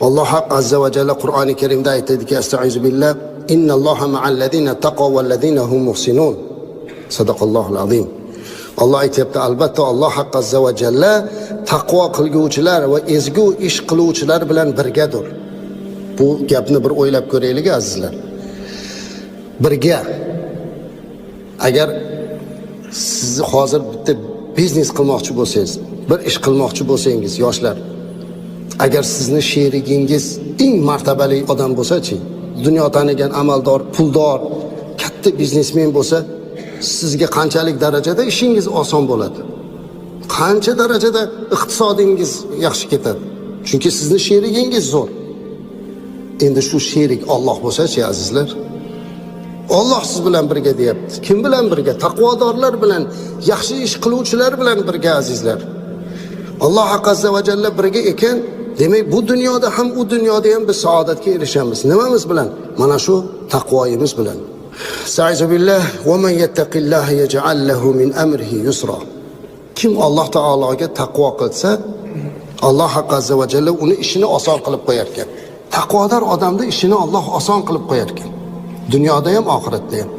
Alloh haq azza va jalla Qur'oni Karimda aytadiki, astaizu billah, innalloha ma'allazina taqav vallazina hum muhsinun. Sadaqallohul azim. Alloh aytyapti, albatta Alloh haq azza va jalla taqvo qilguvchilar va ezgu ish qiluvchilar bilan birgadir. Bu gapni bir o'ylab ko'raylik, azizlar. Birga. Agar siz hozir bitta biznes qilmoqchi bo'lsangiz, bir ish qilmoqchi bo'lsangiz, yoshlar, agar sizni sherigingiz eng martabali odam bo'lsa-chi, dunyo tanigan amaldor, puldor, katta biznesmen bo'lsa, sizga qanchalik darajada ishingiz oson bo'ladi? Qancha darajada iqtisodingiz yaxshi ketadi? Chunki sizni sherigingiz zo'r. Endi shu sherik Alloh bo'lsa-chi, azizlar? Alloh siz bilan birga deyapti. Kim bilan birga? Taqvodorlar bilan, yaxshi ish qiluvchilar bilan birga, azizlar. Alloh azza va jalla birga ekan, demak bu dunyoda ham, u dunyoda ham biz saodatga erishamiz. Nimamiz bilan? Mana shu taqvoyimiz bilan. Astaizu billah, va man yattaqillaha yaj'al lahu min amrihi yusra. Kim Alloh taologa taqvo qilsa, Alloh azza va jalla uni ishini oson qilib qo'yar ekan. Taqvodor odamni ishini Alloh oson qilib qo'yar ekan. Dunyoda ham, oxiratda ham.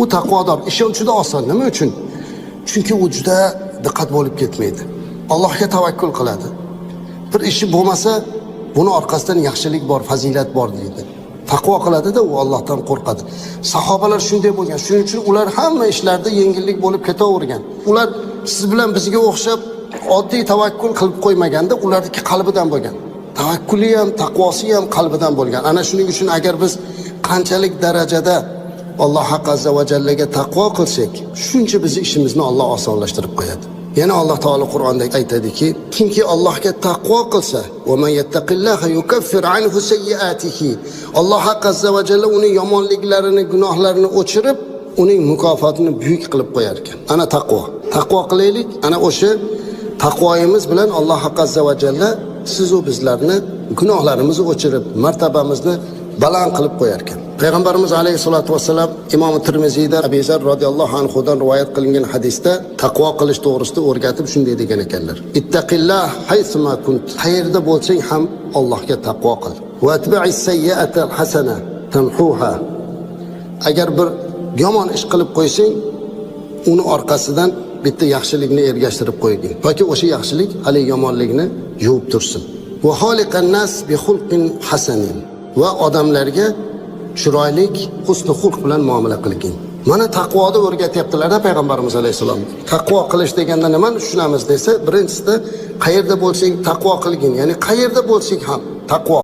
U taqvodor ishi juda oson. Nima uchun? Chunki u juda diqqat bo'lib ketmaydi. Allohga tavakkul qiladi. Bir ishi bo'lmasa, buni orqasidan yaxshilik bor, fazilat bor deydi. Taqvo qiladida, u Allohdan qo'rqadi. Sahobalar shunday bo'lgan. Shuning uchun ular hamma ishlarda yengillik bo'lib ketavergan. Ular siz bilan bizga o'xshab oddiy tavakkul qilib qo'ymaganda, ularniki qalbidan bo'lgan. Tavakkuli ham, taqvosi ham qalbidan bo'lgan. Ana shuning uchun agar biz qanchalik darajada Alloh azza va jallaga taqvo qilsak, shuncha bizni ishimizni Alloh osonlashtirib qo'yadi. Yana Alloh taolo Qur'onda aytadiki, kimki Allohga taqvo qilsa, va man yattaqillaha yukaffir anhu sayyiatihi. Alloh azza va jalla uning yomonliklarini, gunohlarini o'chirib, uning mukofotini buyuk qilib qo'yar ekan. Ana taqvo. Taqvo qilaylik, ana o'sha taqvoyimiz bilan Alloh azza va jalla siz u bizlarni gunohlarimizni o'chirib, martabamizni baland qilib qo'yar ekan. Payg'ambarimiz alayhissalotu vassalam Imom Termiziyda Abi Zar roziyallohu anhudan rivoyat qilingan hadisda taqvo qilish to'g'risida o'rgatib shunday degan ekanlar: Ittaqillah haysuma kunt. Qayerda bo'lsang ham Allohga taqvo qil. Va atbi'is sayyi'ata hasana tamhuha. Agar bir yomon ish qilib qo'ysang, uni orqasidan bitta yaxshilikni ergashtirib qo'ygin. Yoki o'sha yaxshilik haligi yomonlikni yuvib tursin. Va xoliqan nas bi xulqin hasanin. Va odamlarga chiroylik, husni xulq bilan muomala qilgin. Mana taqvoni o'rgatyaptilar-da payg'ambarimiz alayhissalom. Taqvo qilish deganda nimani tushunamiz desa, birinchisida qayerda bo'lsang taqvo qilgin, ya'ni qayerda bo'lsang ham taqvo.